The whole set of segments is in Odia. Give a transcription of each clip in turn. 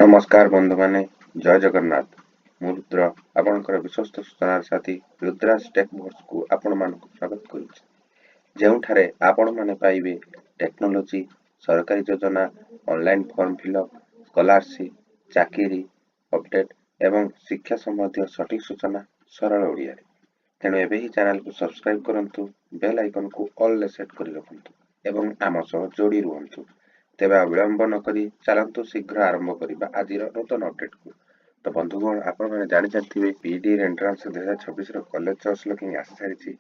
ନମସ୍କାର ବନ୍ଧୁମାନେ, ଜୟ ଜଗନ୍ନାଥ। ମୁଁ ରୁଦ୍ର, ଆପଣଙ୍କର ବିଶ୍ୱସ୍ତ ସୂଚନାର ସାଥୀ ରୁଦ୍ରାଜ ଟେକ୍ ଭୋର୍ସକୁ ଆପଣମାନଙ୍କୁ ସ୍ୱାଗତ କରୁଛି, ଯେଉଁଠାରେ ଆପଣମାନେ ପାଇବେ ଟେକ୍ନୋଲୋଜି, ସରକାରୀ ଯୋଜନା, ଅନଲାଇନ୍ ଫର୍ମ ଫିଲ୍ଅପ୍, ସ୍କଲାରସିପ୍, ଚାକିରି ଅପଡେଟ୍ ଏବଂ ଶିକ୍ଷା ସମ୍ବନ୍ଧୀୟ ସଠିକ୍ ସୂଚନା ସରଳ ଓଡ଼ିଆରେ। ତେଣୁ ଏବେ ହିଁ ଚ୍ୟାନେଲକୁ ସବସ୍କ୍ରାଇବ୍ କରନ୍ତୁ, ବେଲ୍ ଆଇକନ୍କୁ ଅଲ୍ରେ ସେଟ୍ କରି ରଖନ୍ତୁ ଏବଂ ଆମ ସହ ଯୋଡ଼ି ରୁହନ୍ତୁ। ତେବେ ଆଉ ବିଳମ୍ବ ନକରି ଚାଲନ୍ତୁ ଶୀଘ୍ର ଆରମ୍ଭ କରିବା ଆଜିର ନୂତନ ଅପଡେଟ୍କୁ। ତ ବନ୍ଧୁଗଣ, ଆପଣମାନେ ଜାଣିସାରିଥିବେ, ବିଇଡି ଏଣ୍ଟ୍ରାନ୍ସ 2026ର କଲେଜ ଚଏସ୍ ଲକିଂ ଆସିସାରିଛି।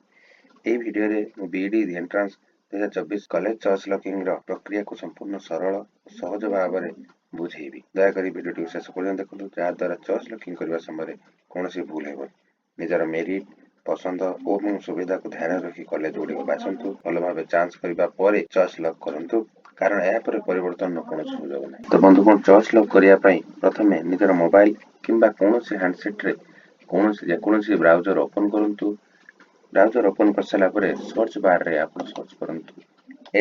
ଏହି ଭିଡ଼ିଓରେ ମୁଁ ବିଇଡି ଏଣ୍ଟ୍ରାନ୍ସ 2024 କଲେଜ ଚଏସ୍ ଲକିଂର ପ୍ରକ୍ରିୟାକୁ ସମ୍ପୂର୍ଣ୍ଣ ସରଳ ଓ ସହଜ ଭାବରେ ବୁଝେଇବି। ଦୟାକରି ଭିଡ଼ିଓଟିକୁ ଶେଷ ପର୍ଯ୍ୟନ୍ତ ଦେଖନ୍ତୁ, ଯାହାଦ୍ୱାରା ଚଏସ୍ ଲକିଂ କରିବା ସମୟରେ କୌଣସି ଭୁଲ ହେବନି। ନିଜର ମେରିଟ୍, ପସନ୍ଦ ଓ ଏବଂ ସୁବିଧାକୁ ଧ୍ୟାନରେ ରଖି କଲେଜ ଗୁଡ଼ିକ ବାଛନ୍ତୁ। ଭଲ ଭାବେ ଯାଞ୍ଚ କରିବା ପରେ ଚଏସ୍ ଲକ୍ କରନ୍ତୁ, କାରଣ ଏହାପରେ ପରିବର୍ତ୍ତନର କୌଣସି ସୁଯୋଗ ନାହିଁ। ତ ବନ୍ଧୁଗଣ, ଚଏସ୍ ଲକ୍ କରିବା ପାଇଁ ପ୍ରଥମେ ନିଜର ମୋବାଇଲ କିମ୍ବା କୌଣସି ହ୍ୟାଣ୍ଡସେଟ୍ରେ କୌଣସି ଯେକୌଣସି ବ୍ରାଉଜର ଓପନ୍ କରନ୍ତୁ। ବ୍ରାଉଜର ଓପନ୍ କରିସାରିଲା ପରେ ସର୍ଚ୍ଚ ବାରରେ ଆପଣ ସର୍ଚ୍ଚ କରନ୍ତୁ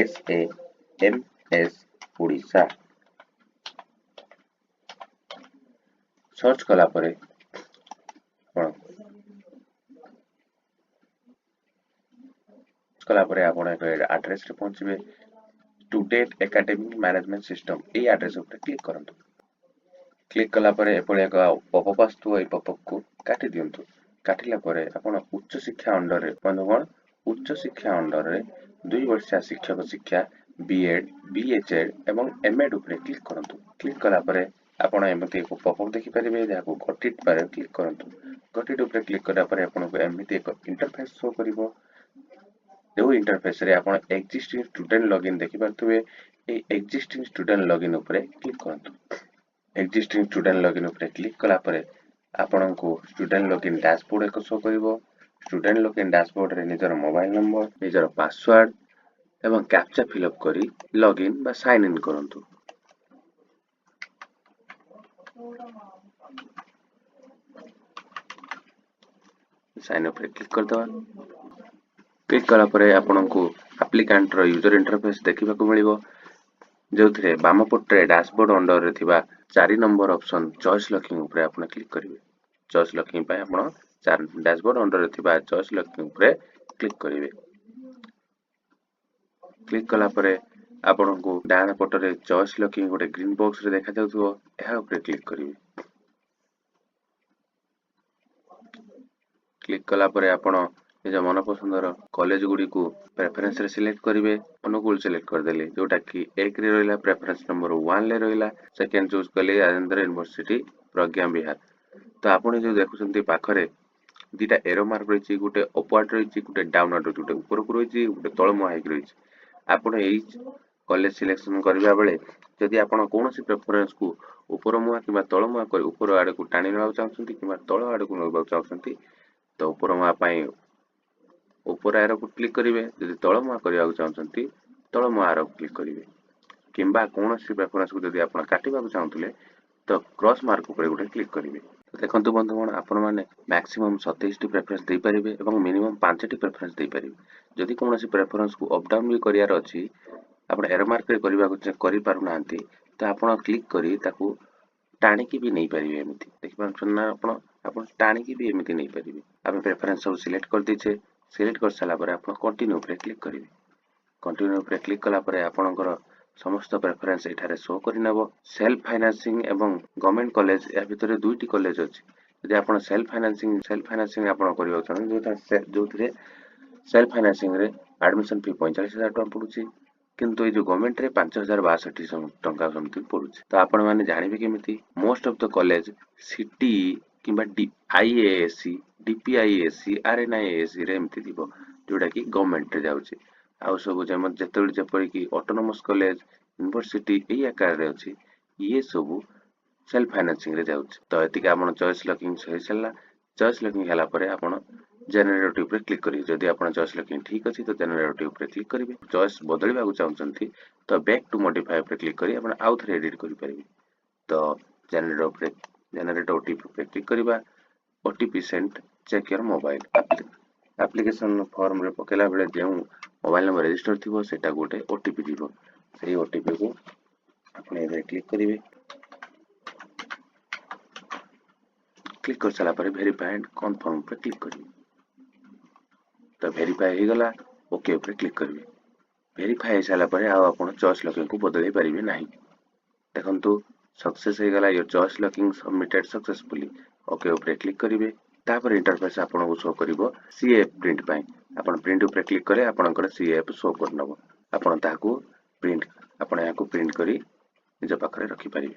SAMS Odisha. Search କଲା ପରେ ଆପଣ କଲା ପରେ ଆପଣ ଏକ ଆଡ୍ରେସରେ ପହଞ୍ଚିବେ। ଷ୍ଟୁଡେଣ୍ଟ ଏକାଡେମିକ୍ ମ୍ୟାନେଜମେଣ୍ଟ ସିଷ୍ଟମ, ଏଇ ଆଡ୍ରେସ ଉପରେ କ୍ଲିକ୍ କରନ୍ତୁ। କ୍ଲିକ୍ କଲା ପରେ ଏପରି ଏକ ପପଅପ୍ ଆସୁଥିବ। ଏଇ ପପଅପ୍କୁ କାଟି ଦିଅନ୍ତୁ। କାଟିଲା ପରେ ଆପଣ ଉଚ୍ଚ ଶିକ୍ଷା ଅଣ୍ଡରରେ, ବନ୍ଧୁଗଣ, ଉଚ୍ଚ ଶିକ୍ଷା ଅଣ୍ଡରରେ 2 ବର୍ଷିଆ ଶିକ୍ଷକ ଶିକ୍ଷା, ବିଏଡ୍, ବିଏଚଏଡ୍ ଏବଂ ଏମ୍ଏଡ୍ ଉପରେ କ୍ଲିକ୍ କରନ୍ତୁ। କ୍ଲିକ୍ କଲା ପରେ ଆପଣ ଏମିତି ଏକ ପପଅପ୍ ଦେଖିପାରିବେ, ଯାହାକୁ ଗଟ୍ ଇଟ୍ ଉପରେ କ୍ଲିକ୍ କରନ୍ତୁ। ଗଟ୍ ଇଟ୍ ଉପରେ କ୍ଲିକ୍ କଲା ପରେ ଆପଣଙ୍କୁ ଏମିତି ଏକ ଇଣ୍ଟରଫେସ୍ ଶୋ କରିବ, ଯେଉଁ ଇଣ୍ଟରଫେସ୍ରେ ଆପଣ ଏକ୍ଜିଷ୍ଟିଂ ଷ୍ଟୁଡେଣ୍ଟ ଲଗଇନ୍ ଦେଖିପାରୁଥିବେ। ଏଇ ଏକ୍ଜିଷ୍ଟିଂ ଷ୍ଟୁଡେଣ୍ଟ ଲଗଇନ୍ ଉପରେ କ୍ଲିକ୍ କରନ୍ତୁ। ଏକ୍ଜିଷ୍ଟିଂ ଷ୍ଟୁଡେଣ୍ଟ ଲଗଇନ୍ ଉପରେ କ୍ଲିକ୍ କଲା ପରେ ଆପଣଙ୍କୁ ଷ୍ଟୁଡେଣ୍ଟ ଲଗଇନ୍ ଡ୍ୟାସବୋର୍ଡ ଏକ ଶୋ କରିବ। ଷ୍ଟୁଡେଣ୍ଟ ଲଗଇନ୍ ଡ୍ୟାସବୋର୍ଡରେ ନିଜର ମୋବାଇଲ ନମ୍ବର, ନିଜର ପାସୱାର୍ଡ ଏବଂ କ୍ୟାପଚା ଫିଲ୍ଅପ୍ କରି ଲଗଇନ୍ ବା ସାଇନ୍ ଇନ୍ କରନ୍ତୁ। ସାଇନ୍ ଉପରେ କ୍ଲିକ୍ କରିଦେବା। କ୍ଲିକ୍ କଲା ପରେ ଆପଣଙ୍କୁ ଆପ୍ଲିକାଣ୍ଟର ୟୁଜର ଇଣ୍ଟରଫେସ୍ ଦେଖିବାକୁ ମିଳିବ, ଯେଉଁଥିରେ ବାମ ପଟରେ ଡ୍ୟାସବୋର୍ଡ ଅଣ୍ଡରରେ ଥିବା 4 ନମ୍ବର ଅପସନ୍ ଚଏସ୍ ଲକିଂ ଉପରେ ଆପଣ କ୍ଲିକ୍ କରିବେ। ଚଏସ୍ ଲକିଂ ପାଇଁ ଆପଣ 4 ଡ୍ୟାସବୋର୍ଡ ଅଣ୍ଡରରେ ଥିବା ଚଏସ୍ ଲକିଂ ଉପରେ କ୍ଲିକ୍ କରିବେ। କ୍ଲିକ୍ କଲା ପରେ ଆପଣଙ୍କୁ ଡାହାଣ ପଟରେ ଚଏସ୍ ଲକିଂ ଗୋଟେ ଗ୍ରୀନ୍ ବକ୍ସରେ ଦେଖାଯାଉଥିବ। ଏହା ଉପରେ କ୍ଲିକ୍ କରିବେ। କ୍ଲିକ୍ କଲା ପରେ ଆପଣ ନିଜ ମନପସନ୍ଦର କଲେଜ ଗୁଡ଼ିକୁ ପ୍ରେଫରେନ୍ସରେ ସିଲେକ୍ଟ କରିବେ। ଅନୁଗୁଳ ସିଲେକ୍ଟ କରିଦେଲି, ଯୋଉଟାକି 1ରେ ରହିଲା, ପ୍ରେଫରେନ୍ସ ନମ୍ବର 1ରେ ରହିଲା। ସେକେଣ୍ଡ ଚୁଜ୍ କଲି ରାଜେନ୍ଦ୍ର ୟୁନିଭର୍ସିଟି, ପ୍ରଜ୍ଞା ବିହାର। ତ ଆପଣ ଯୋଉ ଦେଖୁଛନ୍ତି, ପାଖରେ ଦିଟା ଏରୋ ମାର୍କ ରହିଛି। ଗୋଟେ ଅପୱାର୍ଡ ରହିଛି, ଗୋଟେ ଡାଉନୱାର୍ଡ ରହିଛି। ଗୋଟେ ଉପରକୁ ରହିଛି, ଗୋଟେ ତଳମୁହାଁ ହେଇକି ରହିଛି। ଆପଣ ଏଇ କଲେଜ ସିଲେକ୍ସନ କରିବା ବେଳେ ଯଦି ଆପଣ କୌଣସି ପ୍ରେଫରେନ୍ସକୁ ଉପର ମୁହାଁ କିମ୍ବା ତଳ ମୁହାଁ କରି ଉପର ଆଡ଼କୁ ଟାଣି ନେବାକୁ ଚାହୁଁଛନ୍ତି କିମ୍ବା ତଳ ଆଡ଼କୁ ନେବାକୁ ଚାହୁଁଛନ୍ତି, ତ ଉପର ମୁହାଁ ପାଇଁ ଉପର ଆରୋକୁ କ୍ଲିକ୍ କରିବେ। ଯଦି ତଳ ମୁହାଁ କରିବାକୁ ଚାହୁଁଛନ୍ତି, ତଳ ମୁହାଁ ଆରୋକୁ କ୍ଲିକ୍ କରିବେ। କିମ୍ବା କୌଣସି ପ୍ରେଫରେନ୍ସକୁ ଯଦି ଆପଣ କାଟିବାକୁ ଚାହୁଁଥିଲେ, ତ କ୍ରସ୍ ମାର୍କ ଉପରେ ଗୋଟେ କ୍ଲିକ୍ କରିବେ। ତ ଦେଖନ୍ତୁ ବନ୍ଧୁଗଣ, ଆପଣମାନେ ମ୍ୟାକ୍ସିମମ୍ 27ଟି ପ୍ରେଫରେନ୍ସ ଦେଇପାରିବେ ଏବଂ ମିନିମମ୍ 5ଟି ପ୍ରେଫରେନ୍ସ ଦେଇପାରିବେ। ଯଦି କୌଣସି ପ୍ରେଫରେନ୍ସକୁ ଅପ୍ ଡାଉନ୍ ବି କରିବାର ଅଛି, ଆପଣ ଏରୋ ମାର୍କରେ କରିବାକୁ କରିପାରୁନାହାନ୍ତି, ତ ଆପଣ କ୍ଲିକ୍ କରି ତାକୁ ଟାଣିକି ବି ନେଇପାରିବେ। ଏମିତି ଦେଖିପାରୁଛନ୍ତି ନା ଆପଣ? ଆପଣ ଟାଣିକି ବି ଏମିତି ନେଇପାରିବେ। ଆମେ ପ୍ରେଫରେନ୍ସ ସବୁ ସିଲେକ୍ଟ କରିଦେଇଛେ। ସିଲେକ୍ଟ କରିସାରିଲା ପରେ ଆପଣ କଣ୍ଟିନ୍ୟୁ ଉପରେ କ୍ଲିକ୍ କରିବେ। କଣ୍ଟିନ୍ୟୁ ଉପରେ କ୍ଲିକ୍ କଲା ପରେ ଆପଣଙ୍କର ସମସ୍ତ ପ୍ରେଫରେନ୍ସ ଏଠାରେ ଶୋ କରିନେବ। ସେଲ୍ଫ ଫାଇନାନ୍ସିଂ ଏବଂ ଗଭର୍ଣ୍ଣମେଣ୍ଟ କଲେଜ, ଏହା ଭିତରେ ଦୁଇଟି କଲେଜ ଅଛି। ଯଦି ଆପଣ ସେଲ୍ଫ ଫାଇନାନ୍ସିଂ ଆପଣ କରିବାକୁ ଚାହୁଁଛନ୍ତି, ଯେଉଁଥିରେ ସେଲ୍ଫ ଫାଇନାନ୍ସିଂରେ ଆଡ଼ମିସନ୍ ଫି 45,000 ଟଙ୍କା ପଡ଼ୁଛି, କିନ୍ତୁ ଏଇ ଯେଉଁ ଗଭର୍ଣ୍ଣମେଣ୍ଟରେ 5062 ଟଙ୍କା ସମଥିଙ୍ଗ ପଡ଼ୁଛି। ତ ଆପଣମାନେ ଜାଣିବେ କେମିତି? Most of the college city କିମ୍ବା ଡି ଆଇଏଏସି, ଡିପିଆଇଏସି, ଆର୍ଏନ୍ଆଇଏସିରେ ଏମିତି ଥିବ, ଯେଉଁଟାକି ଗଭର୍ଣ୍ଣମେଣ୍ଟରେ ଯାଉଛି। ଆଉ ସବୁ ଯେମିତି ଯେତେବେଳେ ଯେପରିକି ଅଟୋନମସ୍ କଲେଜ, ୟୁନିଭର୍ସିଟି ଏଇ ଆକାରରେ ଅଛି, ଇଏ ସବୁ ସେଲ୍ଫ ଫାଇନାନ୍ସିଂରେ ଯାଉଛି। ତ ଏତିକି ଆପଣ ଚଏସ୍ ଲକିଂ ହେଇସାରିଲା। ଚଏସ୍ ଲକିଂ ହେଲା ପରେ ଆପଣ ଜେନେରେଟ୍ ଉପରେ କ୍ଲିକ୍ କରିବେ। ଯଦି ଆପଣ ଚଏସ୍ ଲକିଂ ଠିକ୍ ଅଛି, ତ ଜେନେରେଟ୍ ଉପରେ କ୍ଲିକ୍ କରିବେ। ଚଏସ୍ ବଦଳିବାକୁ ଚାହୁଁଛନ୍ତି, ତ ବ୍ୟାକ୍ ଟୁ ମଡିଫାଏ ଉପରେ କ୍ଲିକ୍ କରି ଆପଣ ଆଉ ଥରେ ଏଡିଟ୍ କରିପାରିବେ। ତ ଜେନେରେଟ୍ ଓଟିପି ଉପରେ କ୍ଲିକ୍ କରିବା। OTP sent, check your mobile. Application ଫର୍ମରେ ପକାଇଲା ବେଳେ ଯେଉଁ ମୋବାଇଲ ନମ୍ବର ରେଜିଷ୍ଟର ଥିବ, ସେଇଟା ଗୋଟେ ଓଟିପି ଯିବ। ସେଇ ଓଟିପିକୁ ଆପଣ ଏଥିରେ କ୍ଲିକ୍ କରିବେ। କ୍ଲିକ୍ କରିସାରିଲା ପରେ ଭେରିଫାଏ ଆଣ୍ଡ କନଫର୍ମ ଉପରେ କ୍ଲିକ୍ କରିବେ। ତ ଭେରିଫାଏ ହେଇଗଲା, ଓକେ ଉପରେ କ୍ଲିକ୍ କରିବେ। ଭେରିଫାଏ ହେଇସାରିଲା ପରେ ଆଉ ଆପଣ ଚଏସ୍ ଲକିଂକୁ ବଦଳାଇ ପାରିବେ ନାହିଁ। ଦେଖନ୍ତୁ, ସକ୍ସେସ୍ ହେଇଗଲା। "Your choice locking submitted successfully." Okay ଉପରେ କ୍ଲିକ୍ କରିବେ। ତାପରେ ଇଣ୍ଟରଫେସ୍ ଆପଣଙ୍କୁ ଶୋ କରିବ ସିଏଏଫ୍ ପ୍ରିଣ୍ଟ ପାଇଁ। ଆପଣ ପ୍ରିଣ୍ଟ ଉପରେ କ୍ଲିକ୍ କଲେ ଆପଣଙ୍କର ସିଏଏଫ୍ ଶୋ କରିନେବ। ଆପଣ ଏହାକୁ ପ୍ରିଣ୍ଟ କରି ନିଜ ପାଖରେ ରଖିପାରିବେ।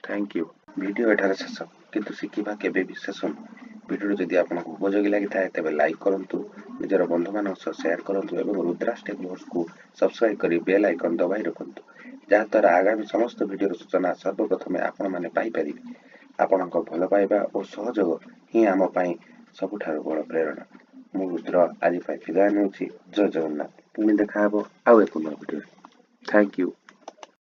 Thank you. Video ଏଠାରେ ଶେଷ, କିନ୍ତୁ ଶିଖିବା କେବେ ବି ଶେଷ ନୁହେଁ। ଭିଡ଼ିଓଟି ଯଦି ଆପଣଙ୍କୁ ଉପଯୋଗୀ ଲାଗିଥାଏ, ତେବେ ଲାଇକ୍ କରନ୍ତୁ, ନିଜର ବନ୍ଧୁମାନଙ୍କ ସହ ସେୟାର କରନ୍ତୁ ଏବଂ ରୁଦ୍ରାସ୍ ଟେକ୍ ନୋଟ୍ସକୁ ସବସ୍କ୍ରାଇବ୍ କରି ବେଲ୍ ଆଇକନ୍ ଦବାଇ ରଖନ୍ତୁ, ଯାହାଦ୍ୱାରା ଆଗାମୀ ସମସ୍ତ ଭିଡ଼ିଓର ସୂଚନା ସର୍ବପ୍ରଥମେ ଆପଣମାନେ ପାଇପାରିବେ। ଆପଣଙ୍କ ଭଲ ପାଇବା ଓ ସହଯୋଗ ହିଁ ଆମ ପାଇଁ ସବୁଠାରୁ ବଡ଼ ପ୍ରେରଣା। ମୁଁ ରୁଦ୍ର ଆଜି ପାଇଁ ବିଦାୟ ନେଉଛି। ଜୟ ଜଗନ୍ନାଥ। ପୁଣି ଦେଖାହେବ ଆଉ ଏକ ନୂଆ ଭିଡ଼ିଓରେ। Thank you.